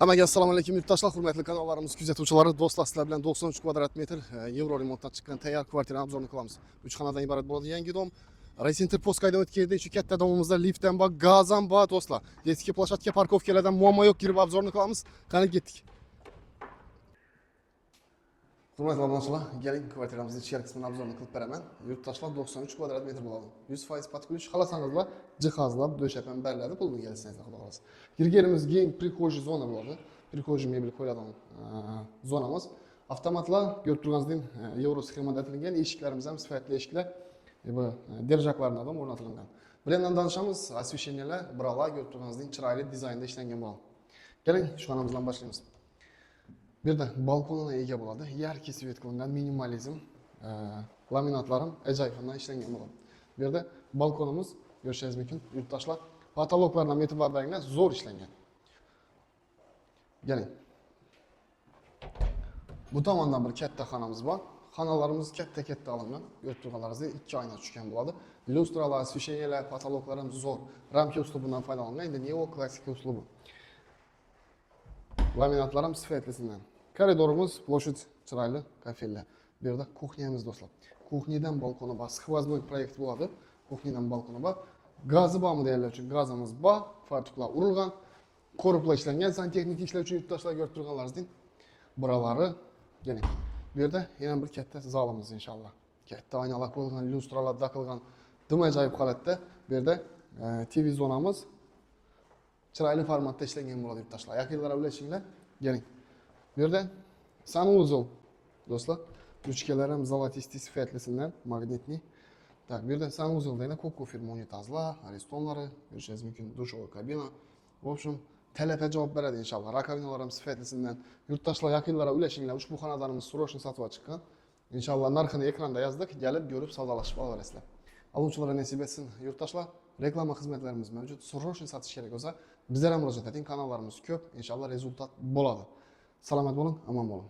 Hammaga assalomu alaykum yurtdoshlar, hurmatli kanallarimiz kuzatuvchilari, do'stlar, sizlar bilan 93 kvadrat metr yevro remontdan chiqqan tayyor kvartira обзор ni qilamiz. 3 xonadan iborat bo'ladi yangi дом. Raycenter Postkaydan o'tganda shu katta дом imizda lift ham bor, gaz ham bor, do'stlar. Детский площадка, парковка lardan muammo yo'q, kirib обзор ni qilamiz. Qani, ketdik. Hurmatli obunachilar, keling, kvartiramizni ichkari qismini обзор ni qilib beraman. Yurtdoshlar, 93 kvadrat metr bo'ladi. 100% под ключ, xohlasangizlar jihozlab, do'shab ham beriladi, pulni kelsangizlar, xudo xohlasa. Kirganimiz keyin прихожий zona bo'ladi. Прихожий mebel qo'yiladigan zonamiz. Avtomatlar ko'rib turganingizdek yevro sxemada etilgan, eshiklarimiz ham sifatli eshiklar, bu держак lardan ham o'rnatilgan. Bilan tanishamiz, освещения lar, бра lar ko'rib turganingizdek chiroyli dizaynda ishlangan bo'ladi. Keling, shu xonamizdan boshlaymiz. Bu yerda balkonina ega bo'ladi. Яркий свет qilingan, minimalizm, laminatlar ham ajoyib ishlangan bo'ladi. Bu yerda balkonimiz ko'rishingiz mumkin, yurtdoshlar. Потолок lardan ham e'tibor beringlar, zo'r ishlangan. Keling. Bu tomondan bir katta xonamiz bor. Xonalarimiz katta-katta olingan. Ko'rib turganlaringizdek ikki oyna tushgan bo'ladi. Lyustralar, освещения lar, потолок lar ham zo'r. Ramka uslubidan foydalangan, endi neoklassika uslubi. Laminatlar ham sifatlisidan. Koridorimiz, площадь chiroyli, kafellar. Bu yerda кухня miz, do'stlar. Кухня dan balkoni bor. Сквозной proyekt bo'ladi. Кухня dan balkoni bor. Gazi bormi deganlar uchun gazimiz bor. Fartuklar urilgan. Ko'riblar ishlangan santexnik ishlar uchun, yurtdoshlar, ko'rib turganlaringizdek. Buralari keling. Bu yerda yana bir katta zalimiz inshaalloh. Katta oynalar qo'yilgan, lyustralar taqilgan. Dim ajoyib holatda. Bu yerda TV zonamiz chiroyli formatda ishlangan bo'ladi, yurtdoshlar. Yaqinlar, ulashinglar. Keling. Bu yerda санузел, do'stlar. Ruchkalar ham золотистый sifatlisidan, magnitli. Так, bu yerda санузел da Koko firma unitazlar, Aristonlari, ko'rishingiz mumkin, душевой kabina. В общем, talabga javob beradi inshaalloh. Раковина lar ham sifatlisidan. Yurtdoshlar, yaqinlarga ulashinglar. Ushbu xonadonimiz срочно sotib chiqqan. Inshaalloh, narxini ekranda yozdik. Kelib ko'rib, savdolashib olaverasizlar. Aluvchilarga nasib etsin. Yurtdoshlar, reklama xizmatlarimiz mavjud. Срочно sotish kerak bo'lsa, bizlar ham murojaat eting. Kanallarimiz ko'p. Inshaalloh, результат bo'ladi. Salomat bo'ling, omon bo'ling.